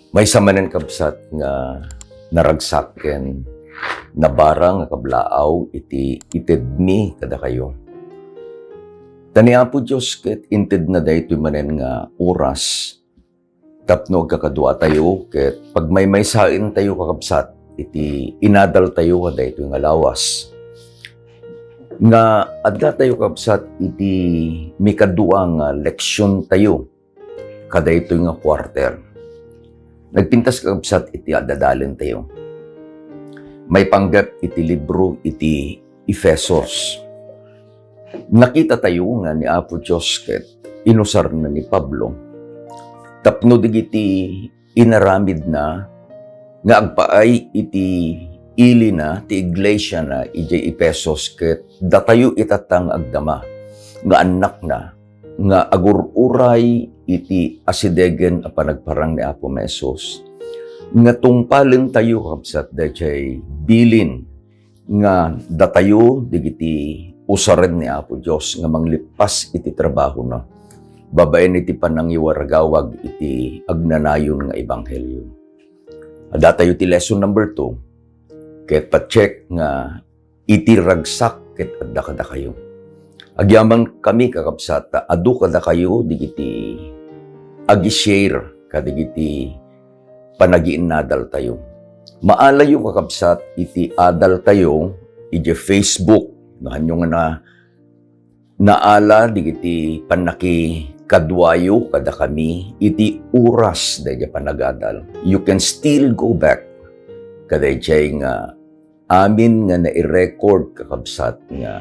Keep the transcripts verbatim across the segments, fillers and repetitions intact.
Maysa manen, kabsat, nga naragsak ken nabarang nga kablaaw iti itedmi kadakayo. Ta ni Apo Dios ket intedna daytoy manen nga oras tapno agkakaduatayo ket pagmaymaysaentayo, kakabsat, iti inadaltayo a daytoy nga lawas. Nga addatayo, kabsat, iti mikadua nga leksiontayo kadaytoy nga quarter. Nagpintas, kakabsat, iti addadalentayo. Maipanggep iti libro iti Efesos. Nakitatayo nga ni Apo Dios ket inusarna ni Pablo tapno dagiti inaramidna nga agpaay iti ilina ti iglesiana idiay Efesos ket datayo itatta nga agdama nga annakna nga agur-uray iti asidegen a panagparang ni Apo Jesus nga tungpalentayo, kabsat, daydiay bilin nga datayo dagiti usaren ni Apo Dios nga manglippas iti trabahona babaen iti panangiwaragawag iti agnanayon nga ebanghelio. Addatayo ti lesson number two, ket pa-check nga iti ragsak ket adda kadakayo. Agyamankami, kakabsat, ta adu kadakayo dagiti agi-share kadagiti panagiinnadaltayo. Maalayo, kakabsat, iti adaltayo idiay Facebook. No, haanyo nga na, naala dagiti pannakikaduayo kadakami iti oras daydiay panagadal. You can still go back kadaydiay nga amin nga nai-record, kakabsat, nga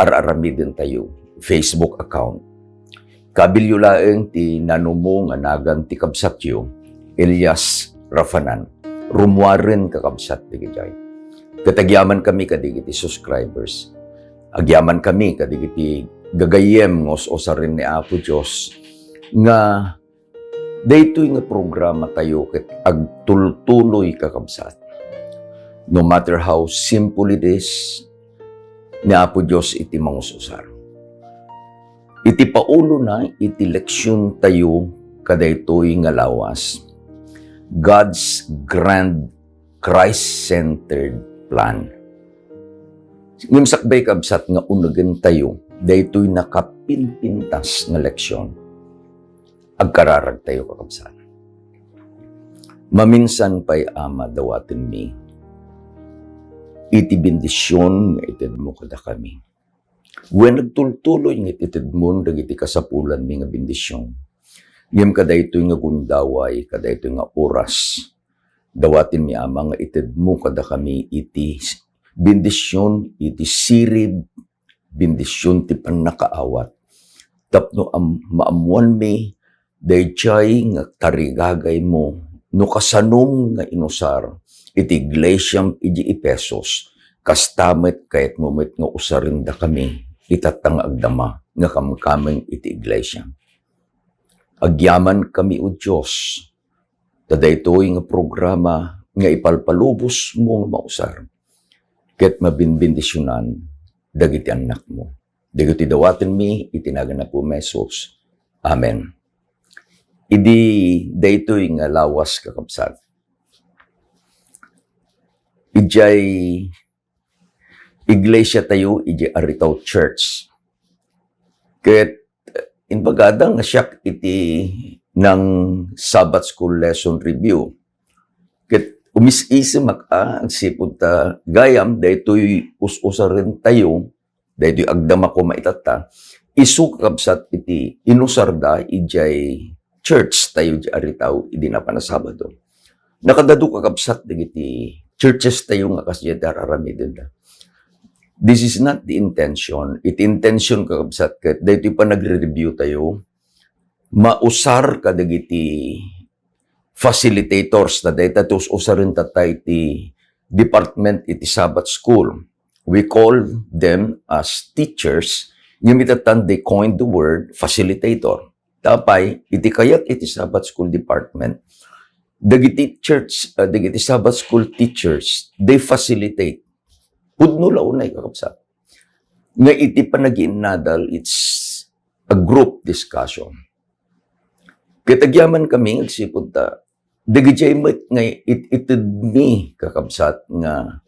ar-aramidentayo Facebook account. Kabilyo laeng ti nanumo nga nagan ti kabsatyo, Elias Rafanan. Rummuaren, kakabsat, dagijay. Ket agyamankami kadagiti subscribers. Agyamankami kadagiti gagayyem nga us-usaren ni Apo Dios nga daytoy nga programatayo ket agtultuloy, kakabsat. No matter how simple it is, ni Apo Dios iti mangus-usar. Iti paulona iti leksiontayo kadaytoy nga lawas, God's grand Christ-centered plan. Ngem sakbay, kabsat, nga unegentayo daytoy nakapimpintas nga leksion. Agkararagtayo, kakabsat. Maminsan pay, Ama, dawatenmi iti bendision nga itedmo kadakami. Wen, agtultuloy nga itedmon dagiti kasapulanmi nga bendision. Ngem kadaytoy nga gundaway, kadaytoy nga oras, dawatenmi, Ama, nga itedmo kadakami iti bendision, iti sirib, bendision ti pannakaawat. Tapno am-, maammoanmi daydiay nga tarigagaymo no kasanom nga inusar iti iglesiam idiay Efesos, kasta met kayatmo met nga usarendakami itatta nga agdama nga kamkameng iti iglesia. Agyamankami, O Dios, ta daytoy nga programa nga ipalpalubosmo nga mausar ket mabinbendisionan dagiti annakmo. Dagiti dawatenmi iti nagan ni Apo Jesus. Amen. Idi daytoy nga lawas, kakabsat, idiay iglesia tayo, idiay Aritaw Church. Ket, eh, imbagada nga siak iti nang Sabbath School Lesson Review. Ket umis-isemak a, agsipud ta gayam, daytoy us-usaren tayo, daytoy agdama koma itatta, isu, kakabsat, iti inusarda idiay church tayo di Aritaw idi napan a Sabado. Nakadadu, kakabsat, dagiti churches tayo nga kasdiay ti ar-aramidenda. This is not the intention. Iti intention, kakabsat, ket daytoy panagre-review tayo, mausar kadagiti facilitators, ta dayta ti us-usaren tatta iti department iti Sabbath School. We call them as teachers. Ngem itatta, they coined the word facilitator. Ta apay, iti kayat iti Sabbath School Department, dagiti church, ah, dagiti Sabbath School teachers, they facilitate. Pudno la unay, kakabsat, nga iti panagiinnadal, it's a group discussion. Ket agyamankami, agsipud ta Dagiti met nga it-, itedmi, kakabsat, nga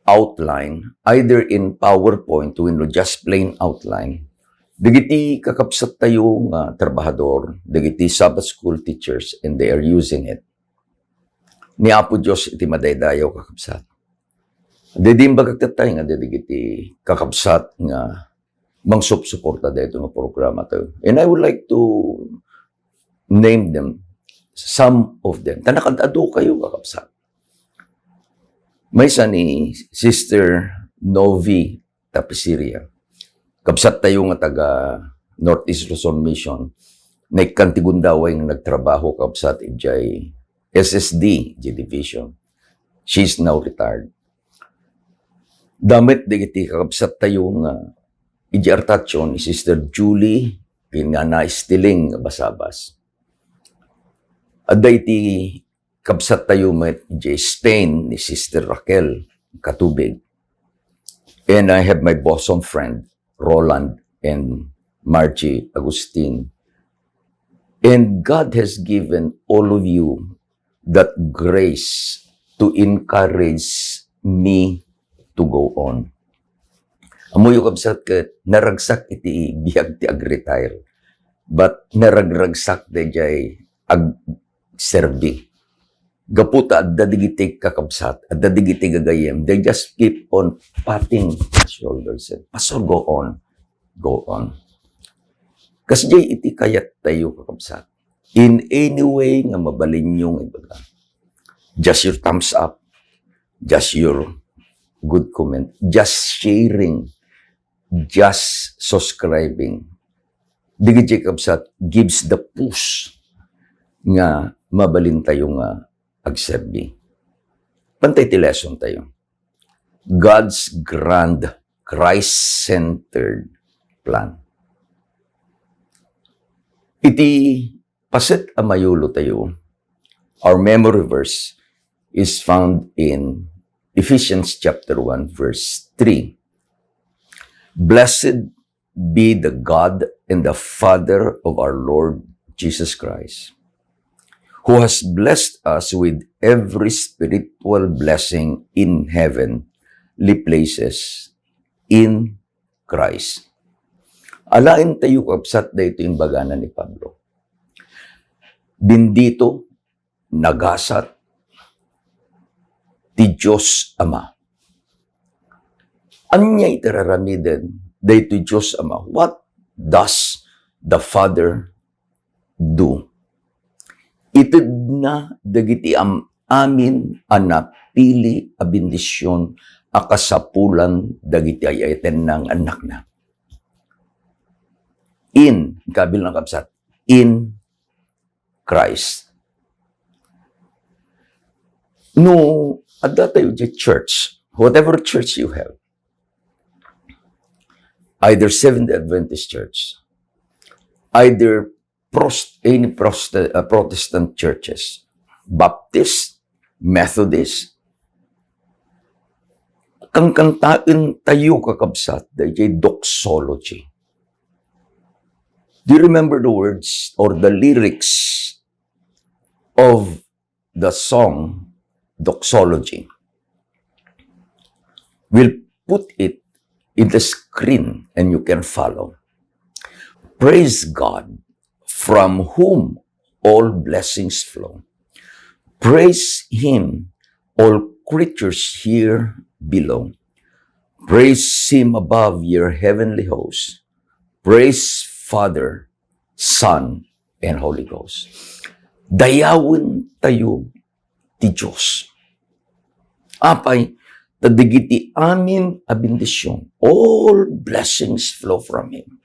outline, either in PowerPoint wenno just plain outline, dagiti kakabsattayo nga trabahador, dagiti Sabbath school teachers, and they are using it. Ni Apo Dios iti madaydayaw, kakabsat. Daydi imbagak tattay nga dagiti kakabsat nga mangsupsuporta daytoy nga programa tayo. And I would like to name them, some of them. Ta nakad-adu kayo, kakabsat. Maysa ni Sister Novi Tapisiria. Kabsat tayo nga taga Northeast Luzon Mission. Naikkan ti gundaway nga nagtrabaho, kabsat, idiay S S D, idiay division. She's now retired. Dagiti kakabsat tayo nga idiay Artacho ni Sister Julie, ken ni Ana Estiling nga basabas. Adda iti kabsat tayo met idiay Spain ni Sister Raquel Katubig. And I have my bosom friend, Roland and Margie Agustin. And God has given all of you that grace to encourage me to go on. Ammoyo, kabsat, ket naragsak iti biag ti ag-retire. But naragragsak daydiay agserbi. Gapu ta adda dagiti kakabsat, adda dagiti gagayyem, they just keep on patting the shoulders and, "Pastor, go on, go on." Kasdiay iti kayat tayo, kakabsat. In any way nga mabalinyo nga ibaga, just your thumbs up, just your good comment, just sharing, just subscribing. Dagiti, kabsat, gives the push nga mabalin tayo nga agserbi. Pantay ti lesson tayo. God's grand Christ-centered plan. Iti paset a mayulo tayo, our memory verse is found in Ephesians chapter one, verse three. "Blessed be the God and the Father of our Lord Jesus Christ, who has blessed us with every spiritual blessing in heavenly places in Christ." Alaen tayo, kabsat, daytoy imbagana ni Pablo. Bendito, nagasat ti Dios Ama. Ania iti raramiden daytoy Dios Ama? What does the Father do? Itedna dagiti am-, amin a napili a bendision a kasapulan dagiti ay-ayatenna nga annakna. In, kabil na, kabsat, in Christ. No adda tayo di church, whatever church you have, either Seventh-day Adventist Church, either Prost-, any Prost-, uh, Protestant churches, Baptist, Methodist, kankantaen tayo, kakabsat, dayjay doxology. Do you remember the words or the lyrics of the song doxology? We'll put it in the screen and you can follow. "Praise God, from whom all blessings flow. Praise Him, all creatures here below. Praise Him above your heavenly host. Praise Father, Son, and Holy Ghost." Dayawen tayo ti Dios. Apay, ta dagiti amin a bendision, all blessings flow from Him.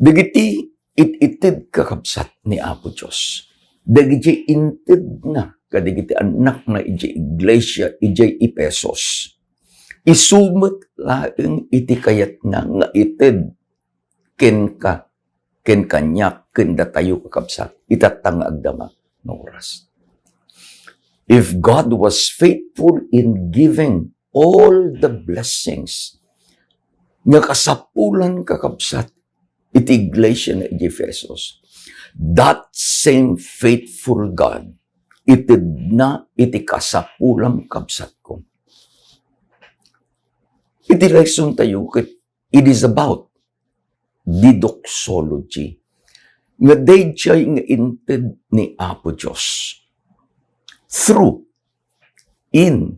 Dagiti it-ited, kakabsat, ni Apo Dios, dagiti intedna kadagiti annakna idiay iglesia idiay Efesos, isu met laeng iti kayatna nga ited kenka, ken kaniak, ken datayo, kakabsat, itatta nga agdama nga oras. If God was faithful in giving all the blessings nga kasapulan, kakabsat, iti iglesia na iti Efesos, That same faithful God, itedna iti kasapulam, kabsatko. Iti lesson tayo ket it is about the doxology nga daydiay nga inted ni Apo Dios through, in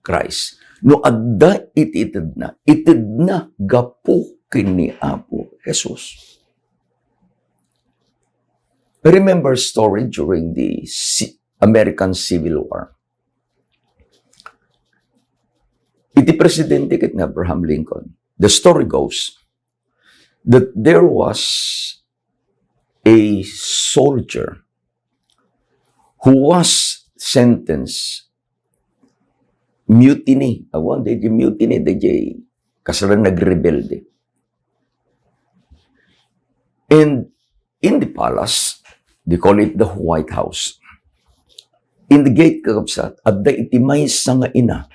Christ. No adda iti itedna, itedna gapu ken ni Apo Jesus. I remember a story during the Ci-, American Civil War. Iti presidente ket ni Abraham Lincoln, the story goes that there was a soldier who was sentenced mutiny. Awan, daydiay mutiny, daydiay kasla nagrebelde. And in the palace, they call it the White House. In the gate, kakabsat, adda iti maysa nga ina.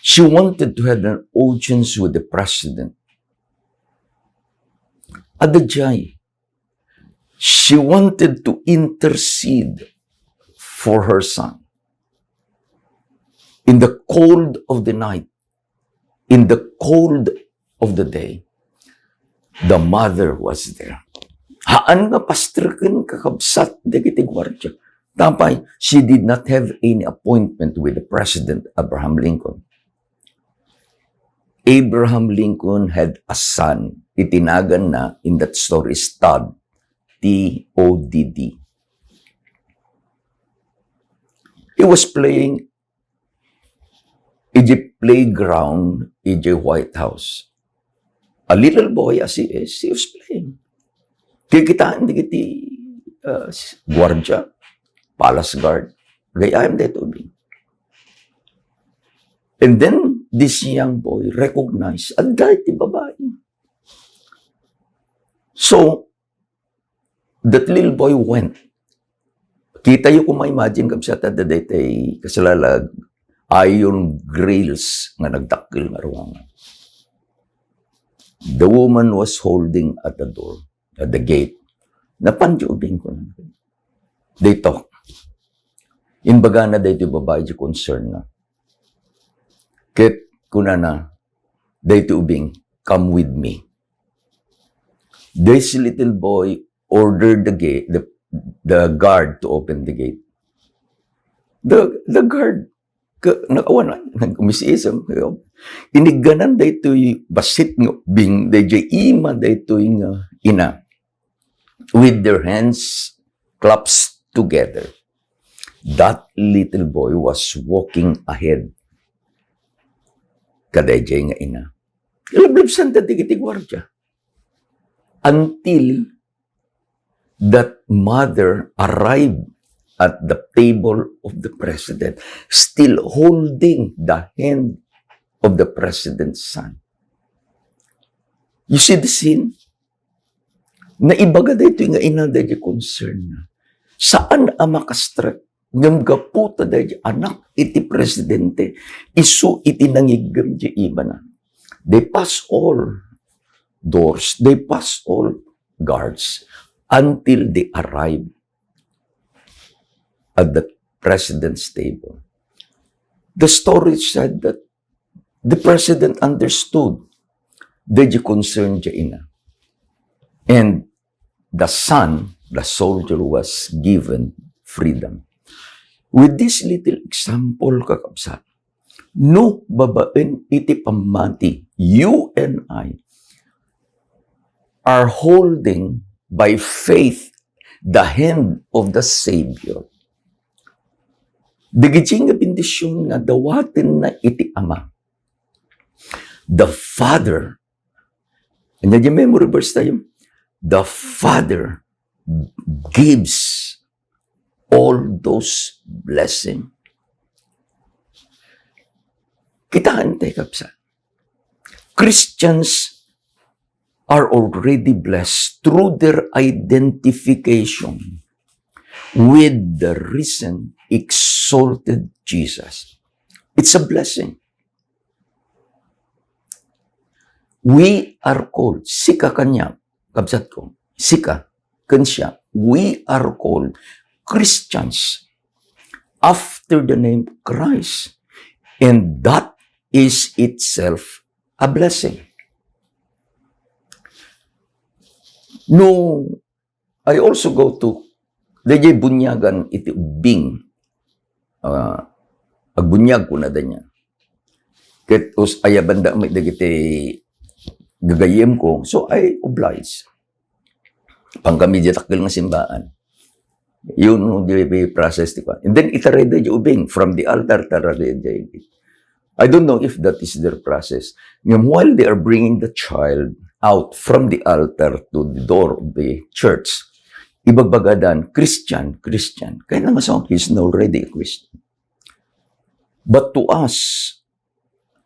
She wanted to have an audience with the president. Adda jay, she wanted to intercede for her son. In the cold of the night, in the cold of the day, the mother was there. Haan nga pastreken, kakabsat, dagiti guardia. Tapay, she did not have any appointment with the President Abraham Lincoln. Abraham Lincoln had a son. Iti naganna in that story is Todd, T O D D. He was playing iti playground iti White House. A little boy as he is, he was playing. Kikitaan dagiti, uh, guardia, palace guard, gayam daytoy. And then, this young boy recognized, adda iti babai. So, that little boy went. Kitayo koma, imagine, kabsat, adda daytoy kasla la iron grills nga nagdakkel nga ruangan. The woman was holding at the door, at the gate. Napan ti ubing, kunana. They talk. Imbagana daytoy babai ti concern na. Ket kunana daytoy ubing, "Come with me." This little boy ordered the gate, the, the guard to open the gate. The, the guard, ka, na, awan, nag-umis-isem. Inigganan daytoy bassit nga ubing, daydiay ima daytoy nga ina. With their hands clasped together, that little boy was walking ahead kadaydiay nga ina. Lablabsanda dagiti guardia. Until that mother arrived at the table of the president, still holding the hand of the president's son. You see the scene? Naibaga daytoy nga ina daydiay concern na. Saan a makastrek, ngem gapu ta daydiay anak iti presidente, isu iti nangiggem iti imana. They pass all doors, they pass all guards until they arrive at the president's table. The story said that the president understood daydiay concern ti ina. And the son, the soldier, was given freedom. With this little example, kakabsat, no babaen iti pammati, you and I are holding by faith the hand of the Savior. Dagiti nga bendision nga dawatenna iti Ama. The Father, ania ti memory verse tayo? The Father gives all those blessing. Kitaan tayo, kabsat. Christians are already blessed through their identification with the risen, exalted Jesus. It's a blessing. We are called, sika kaniak, kabsatko, sika, ken siak, we are called Christians after the name of Christ. And that is itself a blessing. No, I also go to, dayjay bunyagan iti ubbing. Ah, agbunyag kuna da niya. Ket us-, ayabanda met dagiti gagayyemko. So, I oblige. Pangkami diay dakkel nga simbaan. Yun, no, di, di process, di ba? And then, itarayda diay ubbing from the altar, tarayda diay. I don't know if that is their process. Ngem while they are bringing the child out from the altar to the door of the church, ibagbagadan, "Christian, Christian." Kaya nga sa, he's already a Christian. But to us,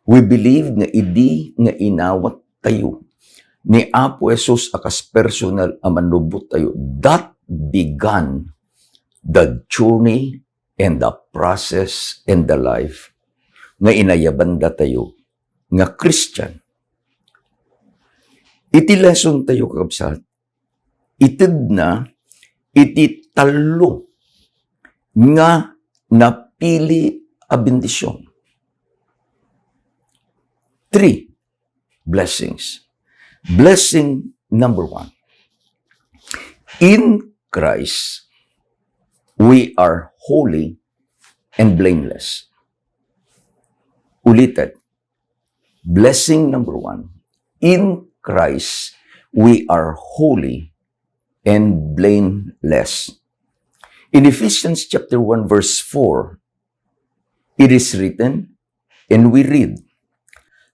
we believe nga idi nga inawat tayo ni Apo Jesus a kas personal a mannubbot tayo, that began the journey and the process and the life nga inayabanda tayo nga Christian. Iti lesson tayo, kakabsat, itedna iti tallo nga napili a bendision. Three blessings. Blessing number one. In Christ, we are holy and blameless. Ulitin, blessing number one, in Christ, we are holy and blameless. In Ephesians chapter one, verse four, it is written, and we read,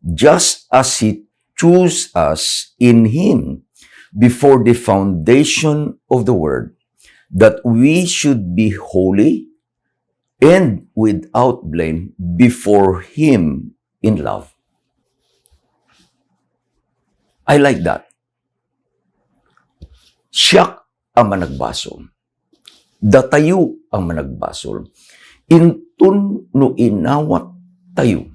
"Just as he chose us in him before the foundation of the world, that we should be holy and without blame before him in love." I like that. Siak a managbasol. Datayo a managbasol. Inton no inawat tayo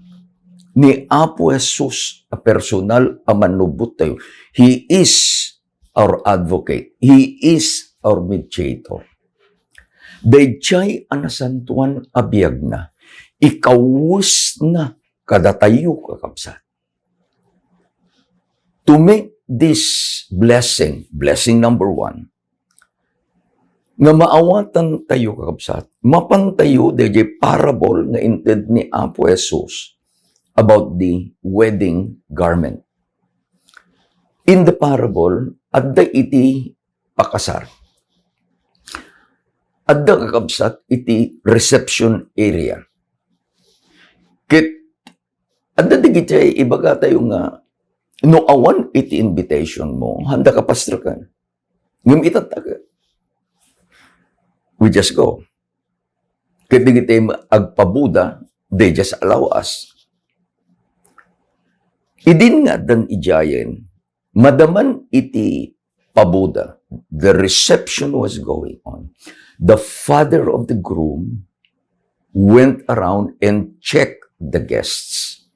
ni Apo Jesus a personal a mannubbot tayo, he is our advocate. He is our mediator. Daydiay a nasantoan a biagna, ikawesna kadatayo, kakabsat. To make this blessing, blessing number one, nga maawatan tayo, kakabsat, mapan tayo daydiay parable nga inted ni Apo Jesus about the wedding garment. In the parable, adda iti pakasar. Adda, kakabsat, iti reception area. Ket adda dagiti ibaga tayo nga, no awan iti invitation mo, handa ka pastreken. Ngem itatta ket, we just go. Ket dagiti agpaboda, they just allow us. Idin nga addan idiayen, madaman iti paboda, the reception was going on. The father of the groom went around and checked the guests.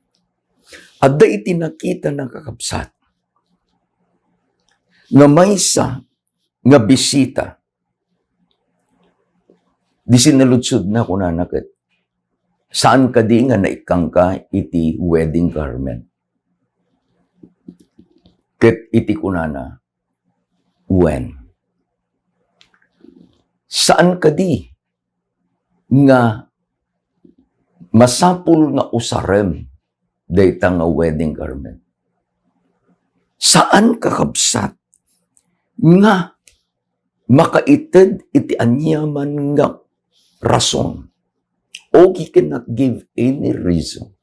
Adda iti nakitana, kakabsat, nga maysa nga bisita, di sinaludsodna, kunana ket, "Saan kadi nga naikkangka iti wedding garment?" Ket iti kunana, "Wen, saan kadi nga masapul nga usarem dayta nga wedding garment?" Saan, kakabsat, nga makaited iti aniaman nga rason. Or he cannot give any reason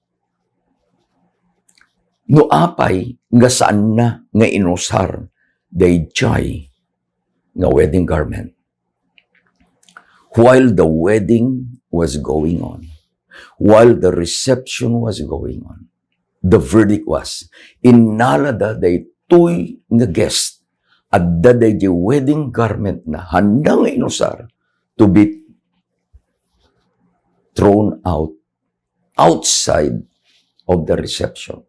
no apay nga saanna nga inusar daydiay nga wedding garment. While the wedding was going on, while the reception was going on, the verdict was, innalada daytoy nga guest, adda daydiay wedding garment na handa nga inusar to be thrown out outside of the reception.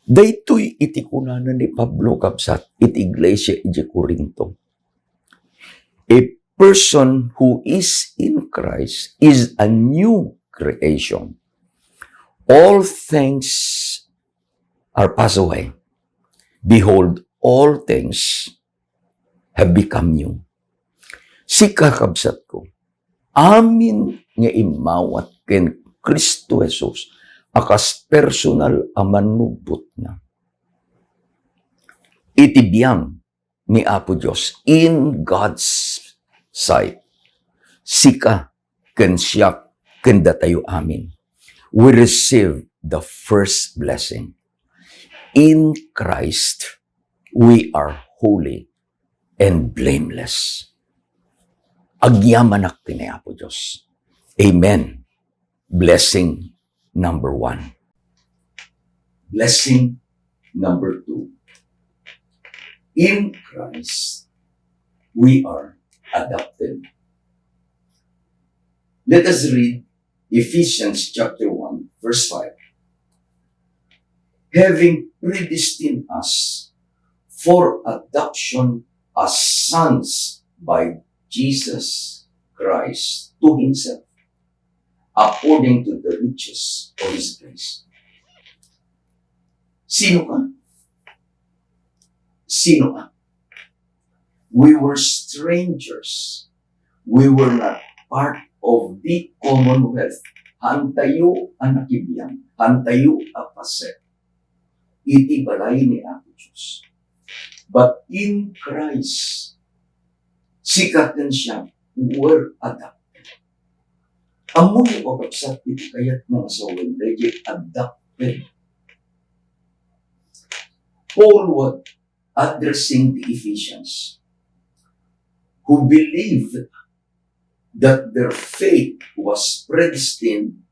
Daytoy iti kunana ni Pablo, kabsat, iti iglesia idiay Corinto. A person who is in Christ is a new creation. All things are passed away. Behold, all things have become new. Sika, kabsatko, amin nga immawat ken Cristo Jesus a kas personal a manubbotna. Iti biang ni Apo Dios, in God's sight, sika ken siak ken datayo amin, we receive the first blessing. In Christ, we are holy and blameless. Agyamanak ti ni Apo Dios. Amen. Blessing number one. Blessing number two. In Christ, we are adopted. Let us read Ephesians chapter one, verse five. Having predestined us for adoption as sons by Jesus Christ to himself, according to the riches of his grace. Sino ka? Sino ka? We were strangers. We were not part of the commonwealth. Hantayo a nakibiang, hantayo a paset iti balay ni Apo Dios. But in Christ, sika ken siak were adopted. Ammoyo, kakabsat, iti kayat nga asawen, daydi adopted. Paul was addressing the Ephesians who believed that their fate was predestined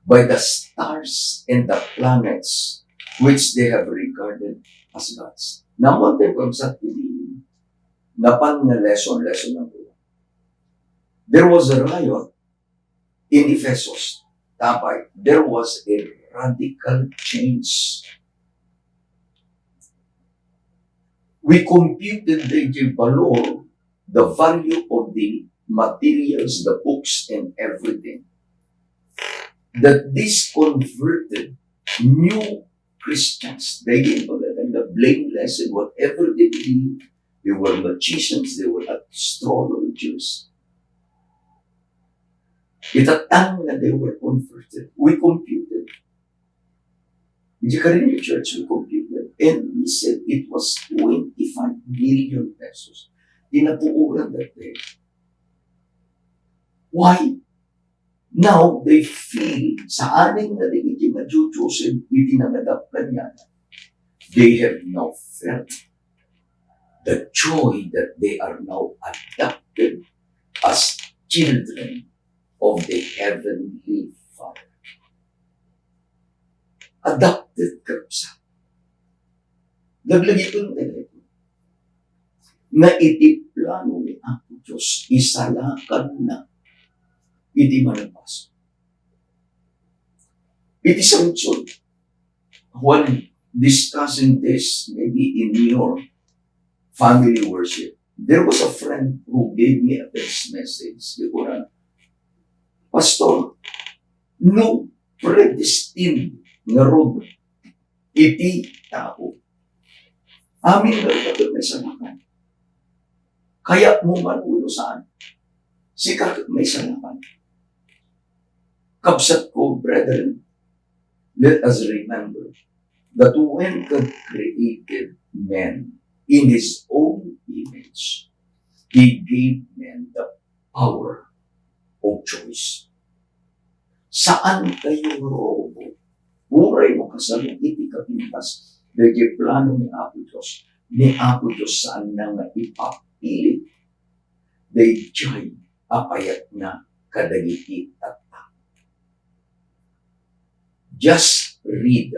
by the stars and the planets which they have regarded as gods. Naammoan tayo, kakabsat, iti napan nga lesson, lesson number one. There was a riot in Ephesus. Tapay, there was a radical change. We computed the, the valor, the value of the materials, the books, and everything. That these converted new Christians, they didn't believe in the blameless and whatever they believe, they were magicians, they were astrologers. Ita tan nga they were converted. We computed. Iti Corinto church, we computed. And we said it was twenty-five million pesos. Tinapuuran that day. Why? Now, they feel, saanen nga dagiti nga Dios iti nangadap kaniana, they have now felt the joy that they are now adopted as children of the Heavenly Father. Adopted, kakabsat. Laglagipen tayo nga iti plano ni Apo Dios, isalakanna iti managbaso. Iti saludsod, while discussing this, maybe in your family worship, there was a friend who gave me a text message. Di ko na, "Pastor, no predestined ngarud iti tao, amin ngarud a ket maisalakan. Kayatmo man wenno saan, sika ket maisalakan." Kabsatko, brethren, let us remember that when God created man in His own image, He gave man the power of choice. Saan kayo nga robo? Uray mo kasano iti kapintas, daydi plano ni Apo Dios. Ni Apo Dios saan na nga ipapilit daydiay a payatna kadagiti tattao. Just read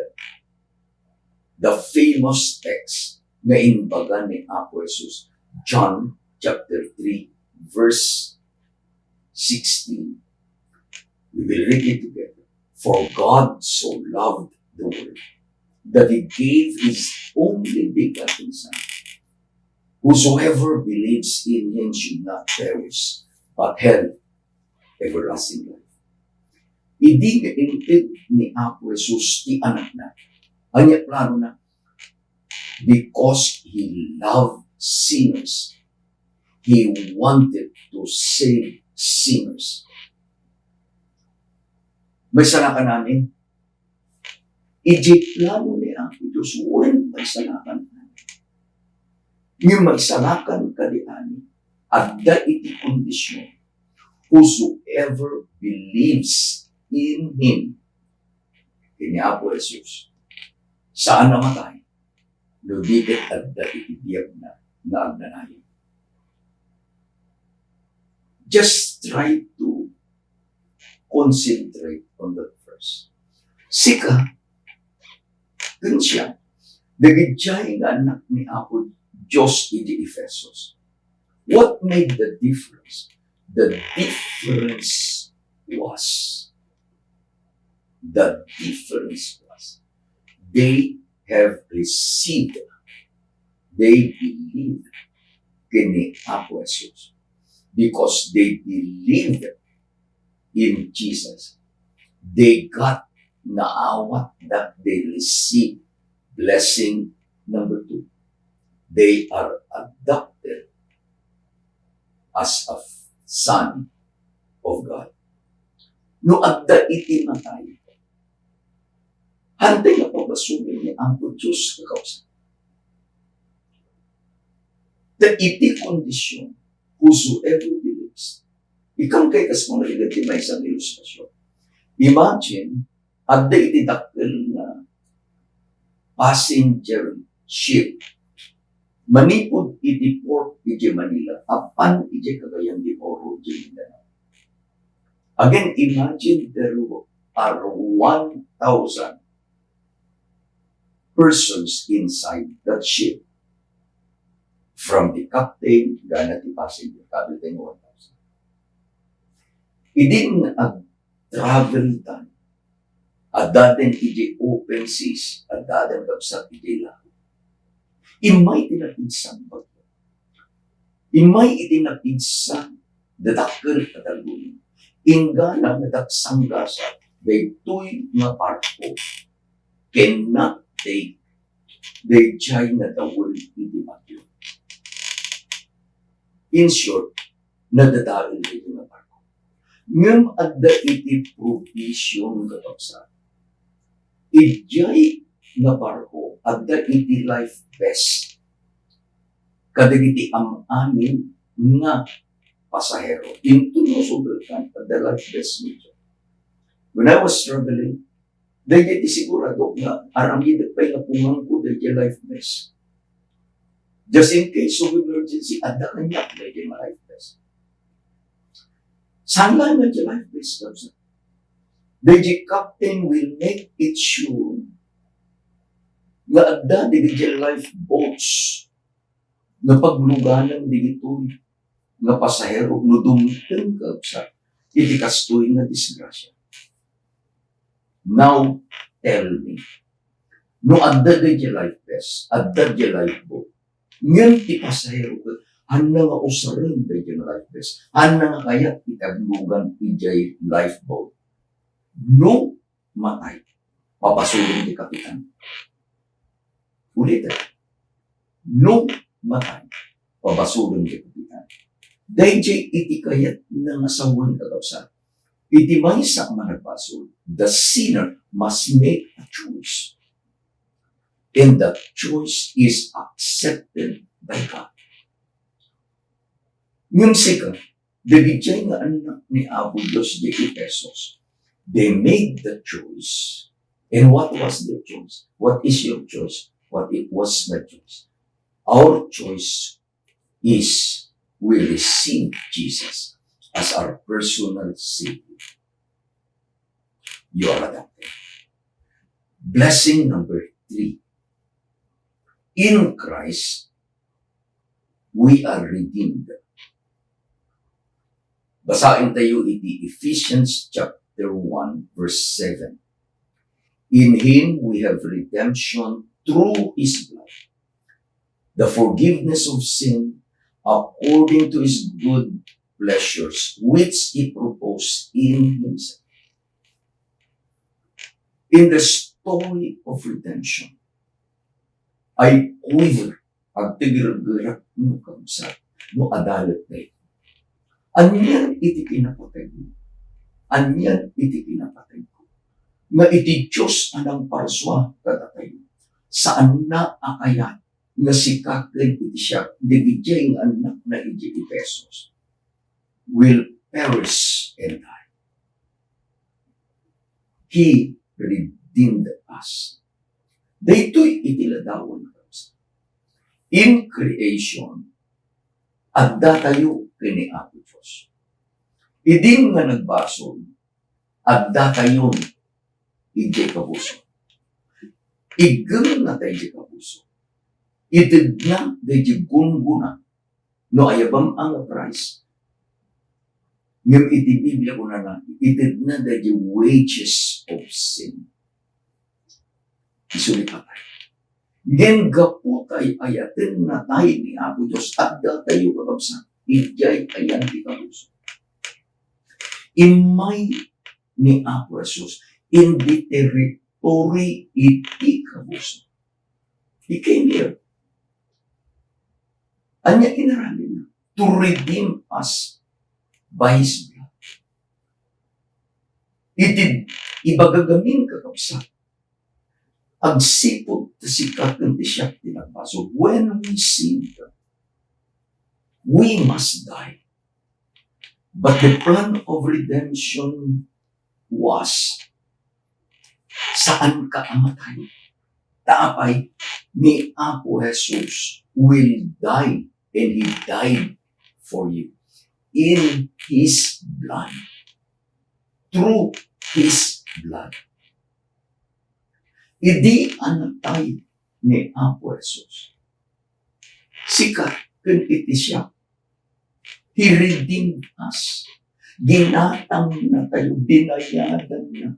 the famous text nga imbaga ni Apo Jesus, John chapter three, verse sixteen. We will read it together. "For God so loved the world that He gave His only begotten Son. Whosoever believes in Him should not perish, but have everlasting life. Idi nga inted ni Apo Jesus ti Anakna, ania planona? Because He loved sinners. He wanted to save sinners. Maisalakan amin, idiay plano ni Apo Dios, wen maisalakan amin. Ngem maisalakan kadi amin, adda iti kondisyon, whosoever believes in Him, ken ni Apo Jesus, saan a matay, no di ket adda iti biagna nga agnanayon. Just try to concentrate on that verse. Sika, ken siak, dagidiay nga annak ni Apo Dios iti Efesos. What made the difference? The difference was, the difference was, they have received, they believed ken ni Apo Jesus. Because they believed in Jesus, they got, naawat that they receive blessing number two. They are adopted as a son of God. No adda iti matay, hantay nga pabasolen ni Apo Dios, kakabsat. Ta iti kondisyon, whosoever believes. Ikkan kay kas mga ligat ti maysa nga ilustrasyon. Imagine, adda iti dakkel nga passenger ship. Manipud iti port iti Manila, apan iti Cagayan de Oro, iti Mindanao. Again, imagine there are one thousand persons inside that ship. From the captain, gana ti passenger, kabilten nga one thousand. Idi nga ag-travel dan, addaden iti open seas, addaden kabsat iti langit. Immay ti napigsa nga bagyo. Immay iti napigsa nga dakkel a talgulin. Inggana nga dagsanggasat daytoy nga barko cannot take daydiay nga dawel iti bagyo. In short, nadadael daytoy nga barko. Ngem adda iti provision, kakabsat. Idiay nga barko, adda iti life vest kadagiti am-amin nga pasahero. Inton masubrekan, adda life vest daydiay. When I was traveling, daydiay ti sigurado nga aramidek pay nga pungangko daydiay life vest. Just in case of emergency, adda kaniak daydiay nga life vest. Saan laeng nga daydiay life vest, kabsat? Daydiay captain will make it sure nga adda daydiay lifeboats nga pagluganan dagitoy nga pasahero no dumteng, kabsat, iti kastoy nga disgrasya. Now, tell me, no adda daydiay life vest, adda daydiay lifeboat, ngem ti pasahero ket haanna nga usaren daydiay life vest, haanna nga kayat iti aglugan idiay lifeboat. No matay, pabasolen ti kapitan. Ulitek, no matay, pabasolen ti kapitan. Daydiay iti kayatna nga sawen, kakabsat. Iti maysa a managbasol, the sinner must make a choice. And that choice is accepted by God. Ngem sika, dagiti nga annak ni Apo Dios iti Efesos, they made the choice. And what was their choice? What is your choice? What it was my choice? Our choice is we receive Jesus as our personal Savior. You are adopted. Blessing number three. In Christ, we are redeemed. Basaentayo iti Ephesians chapter one, verse seven. In him we have redemption through his blood, the forgiveness of sin according to his good pleasures, which he proposed in himself. In the story of redemption, I quiver, agtigergerek no kabsat, no adalet tayo. Anian iti kinapatayko? Anian iti kinapatayko? Nga iti Dios a nangparsua kadatayo, saanna a kayat nga sika ken iti siak, dagidiay nga annakna idiay Efesos, will perish and die. He redeemed us. Daytoy iti ladawan, in creation, addatayo ken ni Apo Dios. Idi nga nagbasol, addatayon idiay kabuson. Iggemna ta idiay kabuson. Itedna daydi gunggona. No ayabam a nga price, ngem iti Biblia kunana, itedna daydi wages of sin. Isu ni patay. Ngem gapu ta ay-ayaten natay ni Apo Dios, addatayo, kakabsat, idiay ayan ti kabuson. Immay ni Apo Jesus in the territory iti kabuson. He came here. Ania inaramidna? To redeem us by his blood. Iti ibaga gamin, kakabsat, agsipud ta sika ken ti siak ti nagbasol. When we sin, we must die. But the plan of redemption was, saan ka a matay. Ta apay, ni Apo Jesus will die, and he died for you in his blood. Through his blood. Idi a natay ni Apo Jesus, sika ken iti siak, he redeemed us. Ginatangna tayo, binayadanna.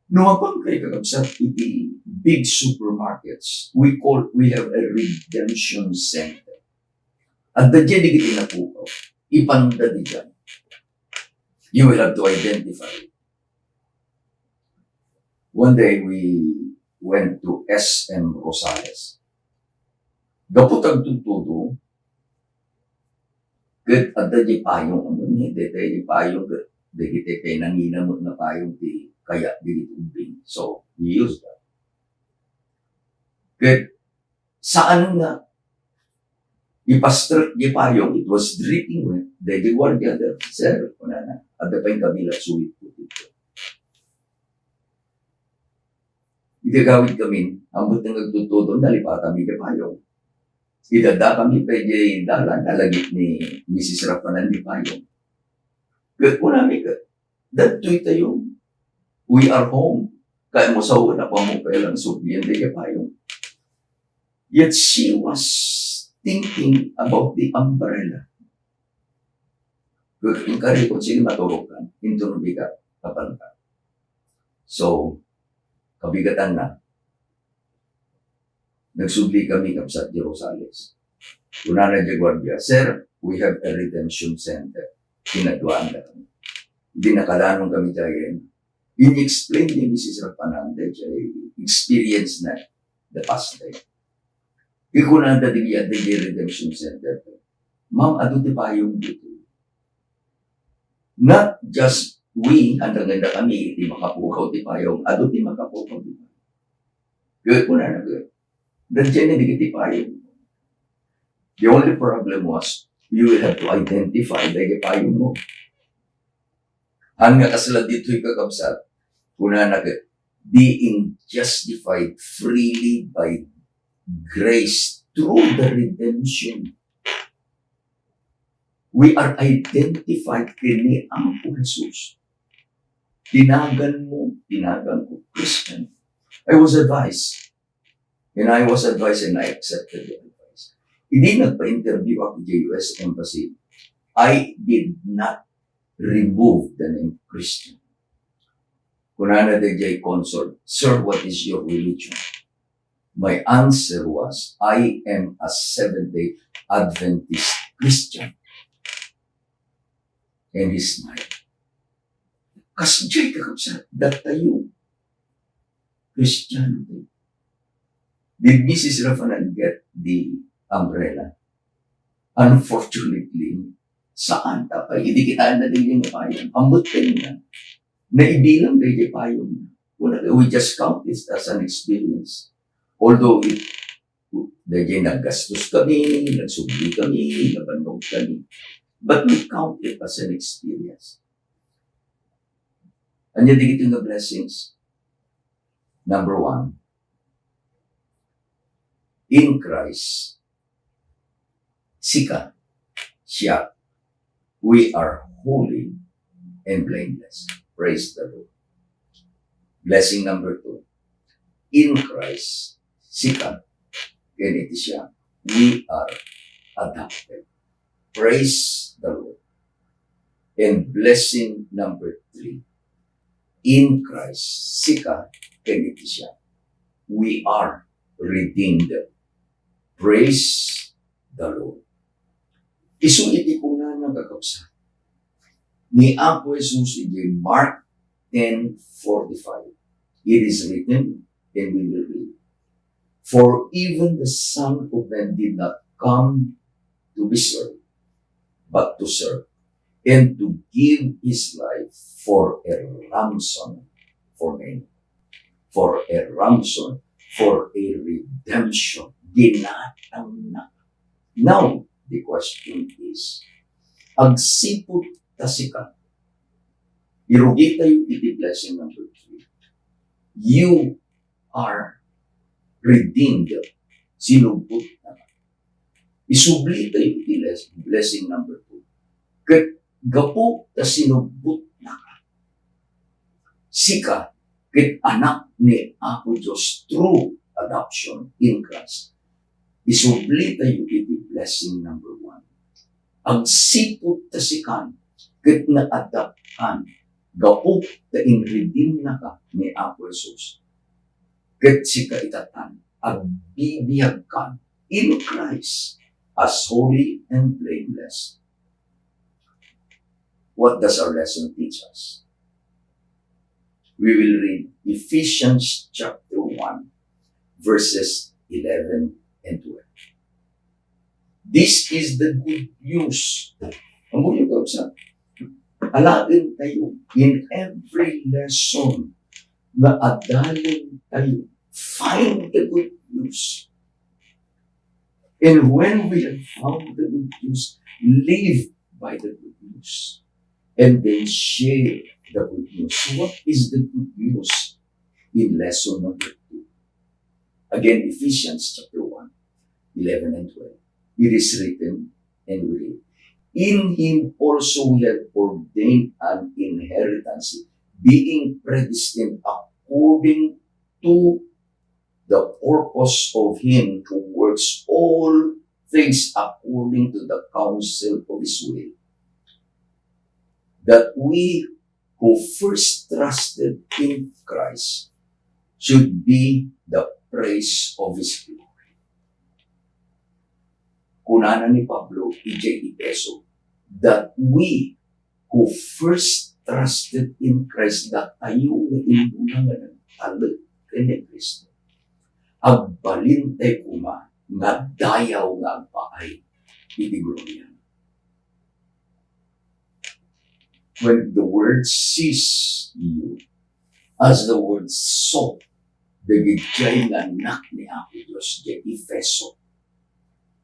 No mapan kayo, kakabsat, iti big supermarkets, we call, we have a redemption center. Adda diay dagiti napukaw, ipanda diay. You will have to identify. One day, we went to S M Rosales. Gapu ta agtudtudo, ket adda diay payong, amo ni, daytoy diay payong, ket dagiti kay nangina met nga payong ti kaya dagiti ubbing. So, we use that. Ket saan nga ipastrek diay payong, it was dripping wet. Daydi guardia, "Sir," kunana, "adda pay kabilak, suwit po dito." Iti agawid kami, ambot nga agtudtudo, nalipatan mi diay payong. Iti adda kami pay diay dalan, nalagip ni Misis Rafanan diay payong. Ket kunami ket, "Dagitoy tayo. We are home." Kayatmo sawen, apay mo kailangan sublian daydiay payong. Yet she was thinking about the umbrella. Ket inkarikot, "Sige, maturog ka. Inturog ka, kapan ka." So, kabigatanna, nagsubli kami, kabsat, diay Rosales. Kunana diay guardia, "Sir, we have a redemption center." Kinaduaanna kami. Idi nakalanon kami diay, in-explain ni Misis Rapanan diay experience na the past life. Ikunada dagiti adda diay redemption center, "Ma'am, adu ti payong dito." Not just we, andang-andang kami iti makapukaw ti payong, adu ti makapukaw ti payong. Ket kunana, ket, "Dagiti payong." The only problem was, you will have to identify dagiti payong mo. Haan nga kasla ditoy, kakabsat, kunana ket, "Being justified freely by grace through the redemption." We are identified ken ni Apo Jesus. Tinagan mo, tinagan ko, Christian. I was advised. And I was advised and I accepted the advice. Idi nagpa-interview ako sa U S Embassy, I did not remove the name Christian. Kunana daydiay consul, "Sir, what is your religion?" My answer was, "I am a Seventh-day Adventist Christian." And he smiled. Kasdiay, kakabsat, datayo, Christian. Did Missus Rafanan get the umbrella? Unfortunately, saan. Apay, idi kita na din yung payong. Ang buting na, naibilang na yung payong. Wala, we just count it as an experience. Although, it, dahil naggastos kami, nagsubli kami, nabannog kami. But we count it as an experience. Ania dagiti nga blessings? Number one, in Christ, sika, siak, we are holy and blameless. Praise the Lord. Blessing number two, in Christ, sika, ken iti siak, we are adopted. Praise the Lord. And blessing number three, in Christ, sika, ken iti siak, we are redeemed. Praise the Lord. Isu iti kunana, kakabsat, ni Apo Jesus iti Mark ten forty-five, it is written, and we will read, "For even the Son of Man did not come to be served, but to serve, and to give his life for a ransom for many." For a ransom, for a redemption. Ginatangna. Now, the question is, agsipud ta sika, irugi tayo iti blessing number three. You are redeemed. Sinubbot na. Isubli tayo iti les-, blessing number two. Ket gapu ta sinubbot na ka, sika ket anak ni Apo Dios through adoption in Christ. Isubli tayo iti blessing number one. Agsipud ta sikan ket na-adoptan gapu ta in-redeem naka ni Apo Jesus. Ket sika itatan, agbibiag kan in Christ as holy and blameless. What does our lesson teach us? We will read Ephesians chapter one, verses eleven and twelve. This is the good news. Ammoyo, kakabsat, alaen tayo in every lesson nga adalen tayo. Find the good news. And when we have found the good news, live by the good news. And then share the good news. What is the good news in lesson number two? Again, Ephesians chapter one, eleven and twelve. It is written, and we read, "In him also we have ordained an inheritance, being predestined according to the purpose of him who works all things according to the counsel of his will, that we who first trusted in Christ should be the praise of his glory." Kunana ni Pablo idiay Efeso, that we who first trusted in Christ, datayo nga immuna nga nagtalek ken ni Cristo, agbalin tayo koma nga dayaw nga agpaay iti gloria. When the word sees you, as the word saw, dagiti nga anak ni Apo Dios diay Efeso,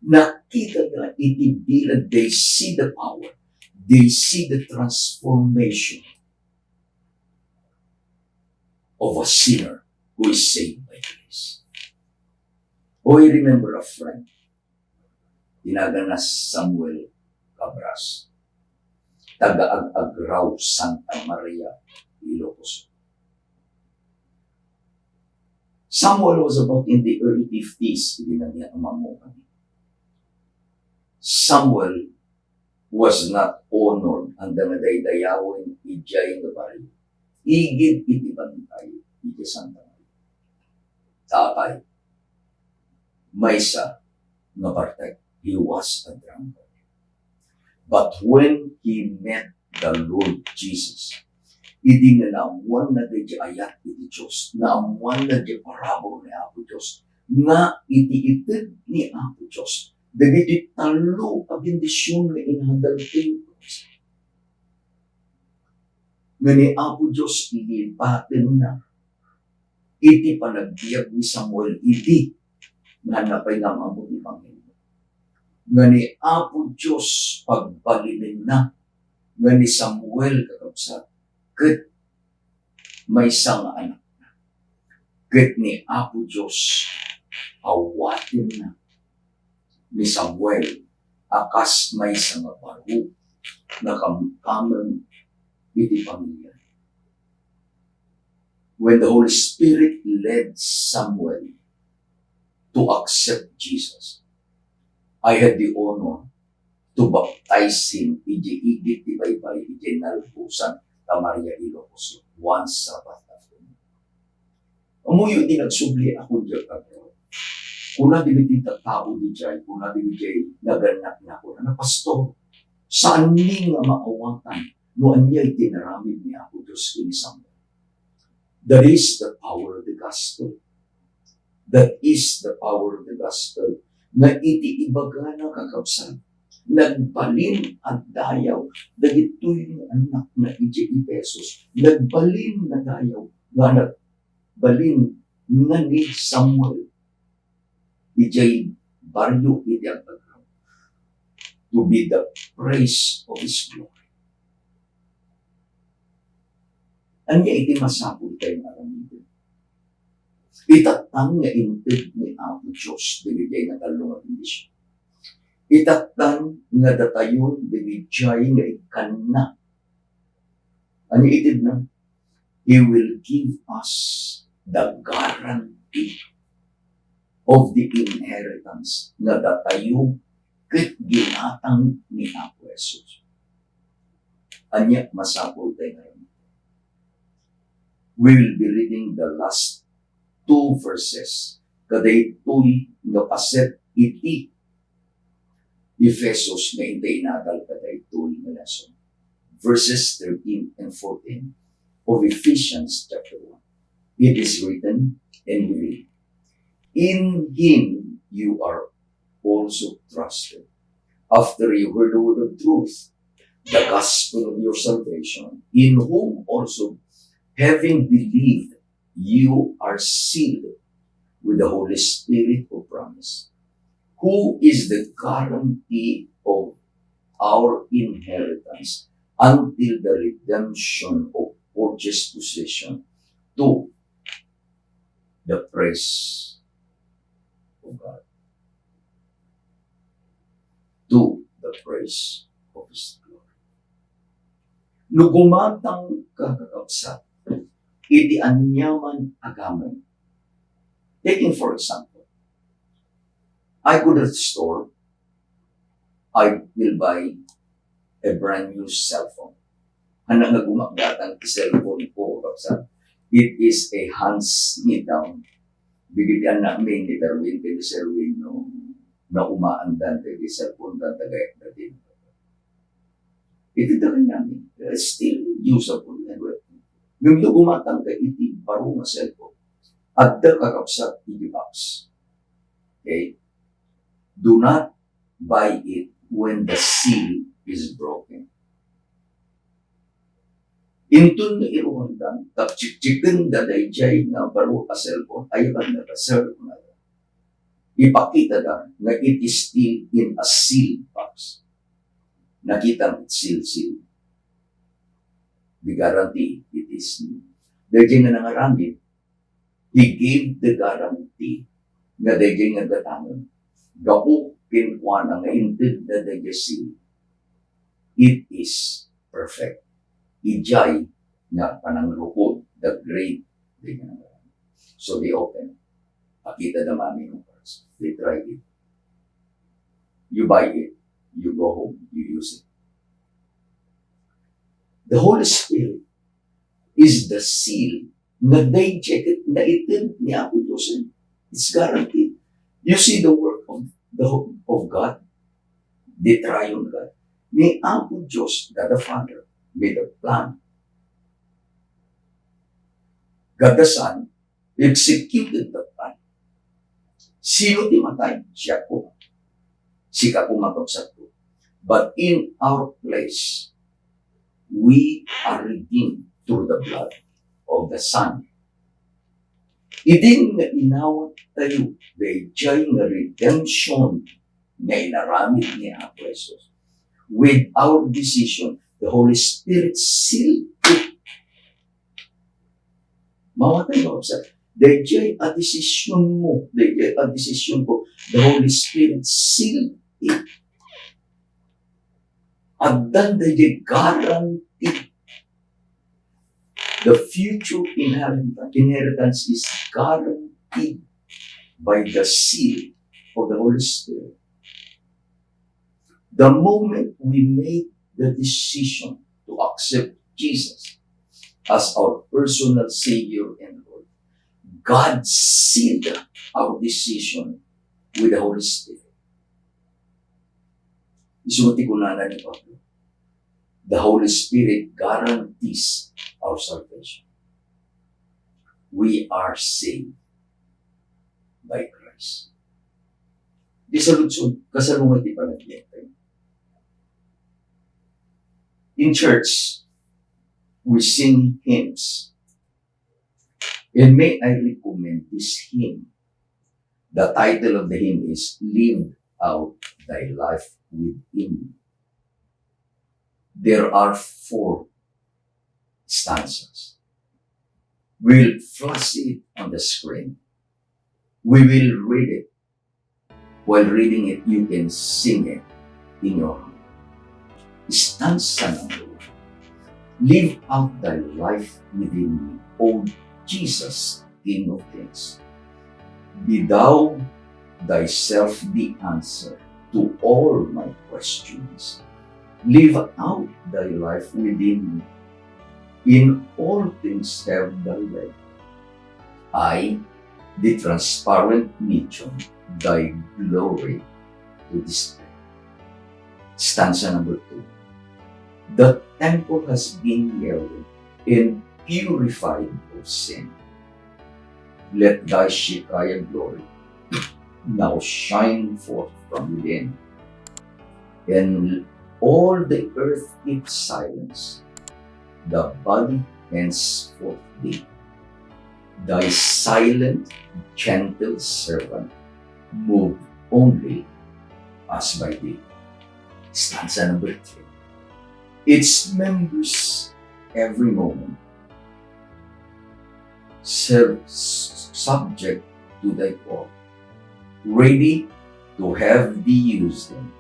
nakita da iti bilang, they see the power, they see the transformation of a sinner who is saved by grace. Oh, I remember a friend. Inagana Samuel Cabras, taga Ag-Agraw, Santa Maria, Ilocos. Samuel was about in the early fifties, idi naging amang mo kami. Samuel was not honored, anda nga daydayawen idiay nga barrio. igid iti bantay iti Santa Maria. Apay, maysa nga bartek, he was a drunkard. But when he met the Lord Jesus, idi nga naammoanna daydi ayat iti Dios, naammoanna daydi parabur ni Apo Dios, nga iti ited ni Apo Dios, dagiti tallo a bendision nga inadaltayo, nga ni Apo Dios ilipatenna iti panagbiag ni Samuel idi nga napay nga am-ammo ti ebanghelio. Nga ni Apo Dios pagbalinenna nga ni Samuel, kakabsat, ket maysa nga anakna. Ket ni Apo Dios awatenna ni Samuel a kas maysa nga baro nga kamkameng iti pamilya. When the Holy Spirit led Samuel to accept Jesus, I had the honor to baptize him idiay igid ti baybay idiay nalpusan ta Maria Ilocos one Sabbath afternoon. Ammoyo ti nagsubli a kundiak abroad. Kuna dagiti tattao idiay, kuna dagiti nagannak, kuna, "Pastor, saanmi nga maawatan no ania ti inaramid ni Apo Dios ken ni Samuel." That is the power of the gospel. That is the power of the gospel. Nga iti ibagana, kakabsat, nagbalin a dayaw dagitoy nga annakna idiay Efesos. Nagbalin a dayaw nga nagbalin nga ni Samuel idiay barrio iti ag-agraw to be the praise of his glory. Ania iti masapul tayo nga aramiden? Itattan nga inted ni Apo Dios dagiti nga tallo nga bendision. Itattan nga datayon dagiti nga ikkanna. Ania itedna? He will give us the guarantee of the inheritance nga datayo ket ginatang ni Apo Jesus. Ania masapul tayo nga aramiden? We will be reading the last two verses. Kadaytoy nga paset iti Efesos nga intay inadal kadaytoy nga lesson. Verses thirteen and fourteen of Ephesians chapter one. It is written, and we read, "In him you are also trusted, after you heard the word of truth, the gospel of your salvation, in whom also, having believed, you are sealed with the Holy Spirit of promise, who is the guarantee of our inheritance until the redemption of purchased possession, to the praise of God." To the praise of His glory. No gumatang ka, kakabsat, iti aniaman a gamon. Taking for example, I go to the store, I will buy a brand new cell phone. Ania nga gumatang ti cellphone ko, kakabsat? It is a hands-me-down. Dagiti annakmi ni Darwin ken ni Sherwin, no, naumaandan dagiti cellphone da, tagayatda din. Iti dagiti annakmi, still usable and working. Ngem no gumatang ka iti baro nga cellphone, adda, kakabsat, iti box. Okay? Do not buy it when the seal is broken. Inton no iruardan, ta check-checkenda daydiay nga baro a cellphone, ay, "Sir, ipakitada nga it is still in a sealed box." Nakita, seal, seal. The guarantee, it is new. Daydiay nga nangaramid, He gave the guarantee nga daydiay nga gatangen, gapu kenkuana nga intedna daydiay seal, it is perfect. Idiay nga panangrukod, the great, the great. So they open. Pakitada amin nga parts. They try it. You buy it. You go home. You use it. The Holy Spirit is the seal nga daydiay ket naited ni Apo Dios. It's guaranteed. You see the work of the, of God, the triune God. Ni Apo Dios, God the Father, made a plan. God the Son executed the plan. Sino ti matay? Siak koma. Sika koma, kabsatko. But in our place, we are redeemed through the blood of the Son. Idi nga inawat tayo daydiay nga redemption nga inaramid ni Apo Jesus, with our decision, the Holy Spirit sealed it. Mawatan mo, kabsat. Daydiay a decision mo, daydiay a decision ko, the Holy Spirit sealed it. Addan daydiay guarantee. The future inherit-, inheritance is guaranteed by the seal of the Holy Spirit. The moment we make the decision to accept Jesus as our personal Savior and Lord, God sealed our decision with the Holy Spirit. Isu ti kunana ni Pablo, "The Holy Spirit guarantees our salvation." We are saved by Christ. Di saludsod, kasalungat ti panagbiag tayo. In church, we sing hymns. And may I recommend this hymn? The title of the hymn is Live Out Thy Life Within Me. There are four stanzas. We'll flash it on the screen. We will read it. While reading it, you can sing it in your heart. Stanza number one. Live out thy life within me, O Jesus, King of Kings. Be thou thyself the answer to all my questions. Live out thy life within me. In all things have thy way. I, the transparent medium, thy glory to display. Stanza number two. The temple has been yellowed and purified of sin. Let thy Shekinah glory now shine forth from within. And all the earth keep silence. The body henceforth be thy silent, gentle servant, moved only as by thee. Stanza number three. Its members every moment serve s-, subject to thy call, ready to have thee use them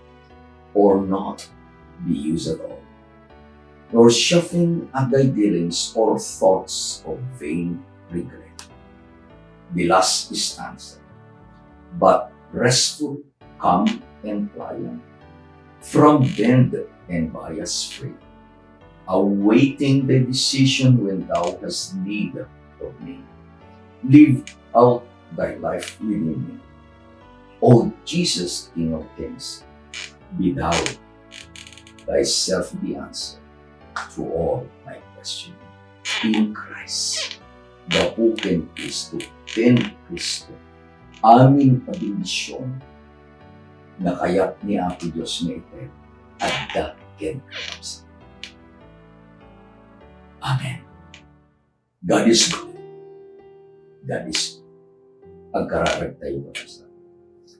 or not be used at all, nor chafing at thy dealings or thoughts of vain regret. The last stanza. But restful, calm, and pliant, from bend and bias free, awaiting the decision when thou hast need of me. Live out thy life within me. O Jesus, King of Kings, be thou thyself the answer to all my questions. In Christ, gapu ken Cristo, ken Cristo, amin a bendision nga kayat ni Apo Dios nga ited, adda ken kakabsat. Amen. God is good. God is good. Agkararag tayo, kakabsat.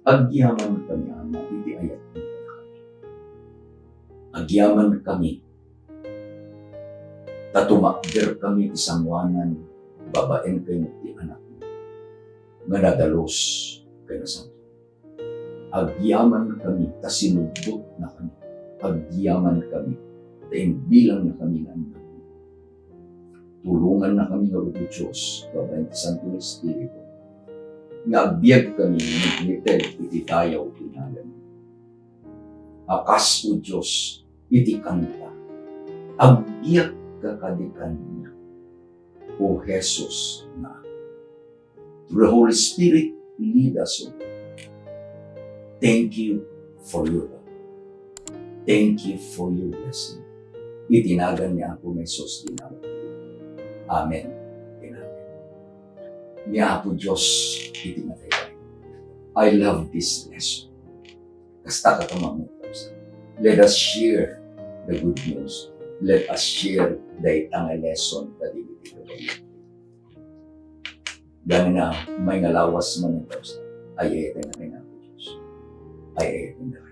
Agyaman kami, Ama, iti ayat mo kadakami. Agyaman kami, ta tumakder kami ti sangoanan babaen ken ti Anak mo, nga nadalus ken nasanto. Agyaman kami ta sinubbot na kami. Agyaman kami ta imbilang na kami nga anak mo. Tulongan na kami nga, O Dios, babaen ti Santo nga Espiritu, nga agbiag kami nga nagnited iti dayaw ti ngalan mo. A kas, O Dios, iti kanta, agbiagka kadi kaniak. O Jesus nga Apo. Through the Holy Spirit, lead us, O Lord. Thank you for your love. Thank you for your blessing. Iti nagan ni Apo Jesus, dinawat. Amen. Amen. Ni Apo Dios, iti matay. I love this lesson. Kasta ka tumamag. Let us share the good news. Let us share the eternal lesson that we get. Gani na may nga lawas man itaw sa ay ay ay ay ay ay ay ay